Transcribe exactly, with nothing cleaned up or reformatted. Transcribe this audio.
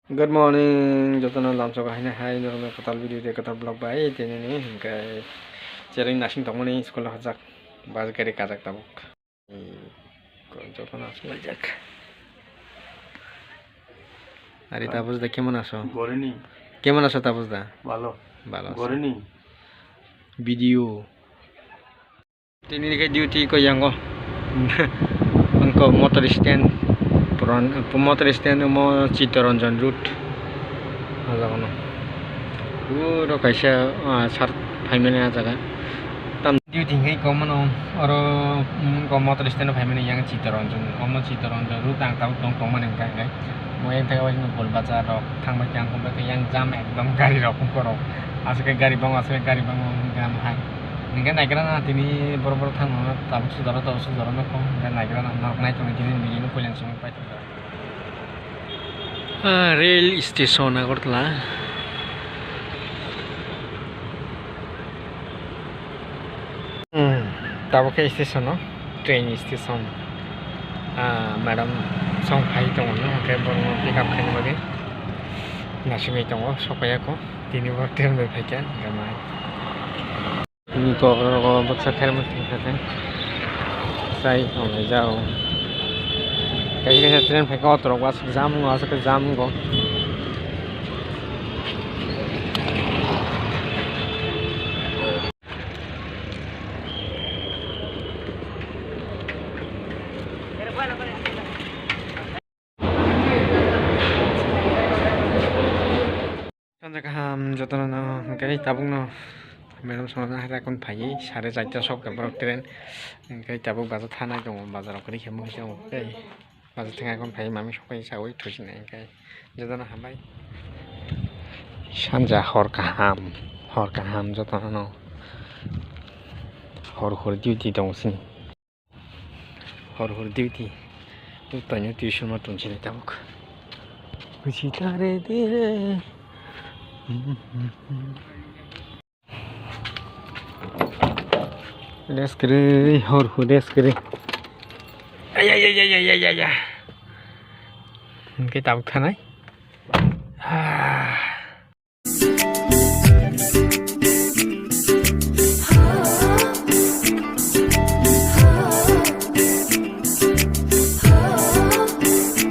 Good morning, jotono lamsok haino hai norokno kwtal video tei kwtal vlog bai tini ni hwnkhe chereng nasing tongmani school o hajak bus gari kajak tabuk. Jotono aswk laijak. Ari tabuk da kemon aso? Gorini. Kemon aso tabuk da? Balo. Balo aso. Gorini. Video. Tini ni khe duty ko yango. Angko motor stand, puran, motor stand omo Chittaranjan road. O jaga no. Puro kaisa, ah, sar phaimani ah jaga. Tam duty hwnkhe ko mano oro, mm, ko motor stand o phaimani yang Chittaranjan. Omo Chittaranjan road ang tabuk tong tongmani hwnkha hwnkhe. Mo yang thai waisino Gol Bazar rok thangbai khe ang khe yang jam ekdom gari rok wngkorok. Aswk khe gari bang, aswk khe gari bang hwnkhe ang hai. Hingke naigra na tini borok borok thang no tabuk sujaro tabuk sujaro no kong hingke naigra na norok nai tongwi tini video no koilang simi paithak. Ah, rail station Agartala. Hmm, tabuk khe station o train station. Ah, madam song phai tongo no hingke borok no pick up khaina bagwi nasingwi tongo sokpaiya ko tini bo train bai phaikha hingke mai. Ni kokrok o baksa khairokma tongkha khe. Sai tonglai jao. Kaisa kaisa train phaikha, auto rok aswk jam wngo, aswk khe jam wngo. Sanja kaham jotono no, hingke tabuk no madam songna hai rakon phaiwi sare chaita sok borok train, hingke tabuk bazar thanai tongo, bazar rok kwrwi khe mui tongo tei bazar thang rakon phaiwi mami sok phai sawi thusinai hingke jotono hambai. Sanja hor kaham, hor kaham jotono no, hor hor duty tongo sini. Hor hor duty. Tei tongo tuition ma tongchini tabuk. Kuchi tare dire. Rest kwrwi, hor hor rest kwrwi. Ay, ay, ay. Hingke tabuk thanai.